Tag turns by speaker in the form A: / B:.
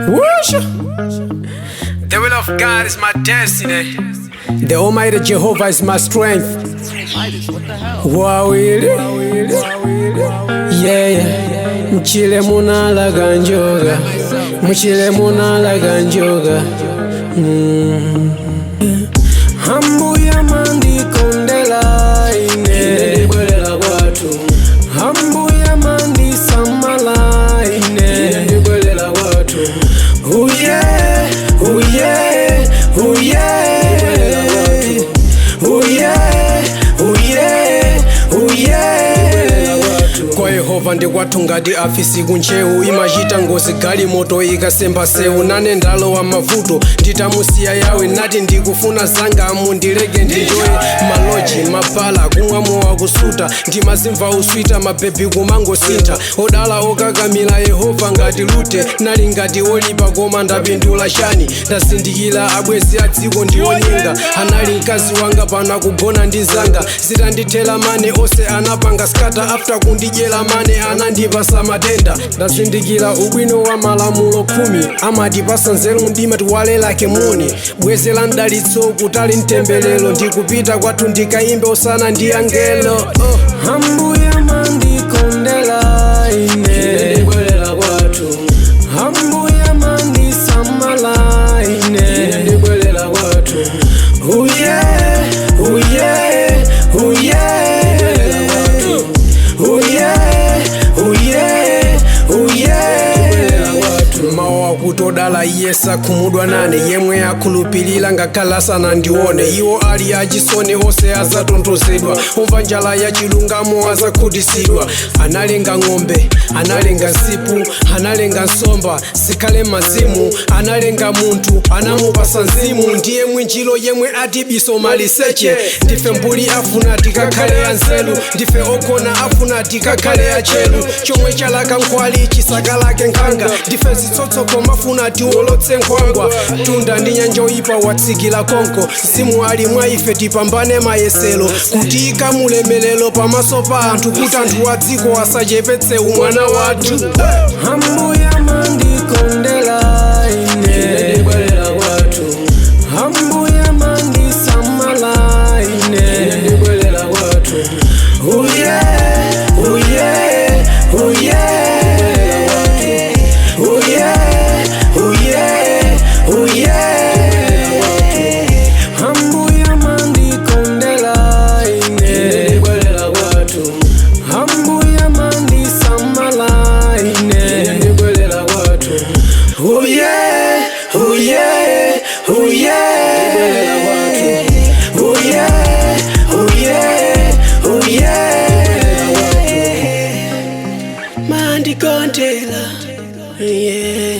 A: Whoosha. The will of God is my destiny. The Almighty Jehovah is my strength. Wawili, yeah. Mchile munalaga njoga, mchile munalaga njoga. Ambuye mandikondela ine, ndibwelela kwathu. Ambuye mandisamala ine, ndibwelela kwathu. Uye, uye, uye, uye, uye, uye. Kwa Yehova ndikwathu ngati afisi kunchewu, imachita ngozi galimoto ikasemba sewu. Nane ndalowa mavuto nditamusiya yawe, nati ndikufuna zanga mundileke ndijoye. Maloji mabala kumwa mowa kusuta, ndimazimva uswita mabebhi kumangosintha. Odala okakamila Yehova ngati lute, nali ngati olipa koma ndapindula chani? Ndazindikira abwezi a dziko ndionyenga, anali mkazi wanga pano akugona ndi zanga. Zitandithera mane onse anapanga scatter, after kundidyera mane anandipasa matenda. Ndazindikira ubwino wa malamulo 10, amatipasa nzeru mdima tiwalelake moni. Bwezera mdalitso kutali mtembelero, ndikupita kwathu ndikayimbe usana ndi angelo, oh. Ambuye mandikondela ine, ndibwerera kwathu. Ambuye mandisamala ine, ndibwerera kwathu. Uye, uye, uye, uye, uye, uye. Mawu akutodala iye sakhumudwa nane, yemwe akhulupirira ngakhala asanandione. Iwo ali achisoni onse azatonthozedwa, omva njala ya chilungamo azakhutisidwa. Analenga ng'ombe, analenga nsipu, analenga nsomba zikhale mazimu, analenga munthu anamupasa mzimu, ndiye mwinjilo yemwe atibiso maliseche. Ndife mbuli afuna tikakhale anzeru, ndife ogona afuna tikakhale achelu. Chomwe chalaka nkhwali chisakalake nkhanga, ndife zitsotso koma afuna tiwolotse nkhwangwa. Tunda ndi nyanja oyipa watsikila konko, mzimu ali mwa ife tipambane mayesero, kuti ikamulemelero pamaso pa anthu, kuti anthu a dziko asachepetse umwana wathu. Ambuye mandikondela ine, ndibwerera kwathu. Ambuye mandisamala ine, ndibwerera kwathu. Uye, uye, uye, uye, uye, uye. Ambuye mandikondela ine, ndibwerera kwathu. Ambuye mandisamala ine, ndibwerera kwathu. Uye, uye, uye, uye, uye, uye. Mandikondela, yeah.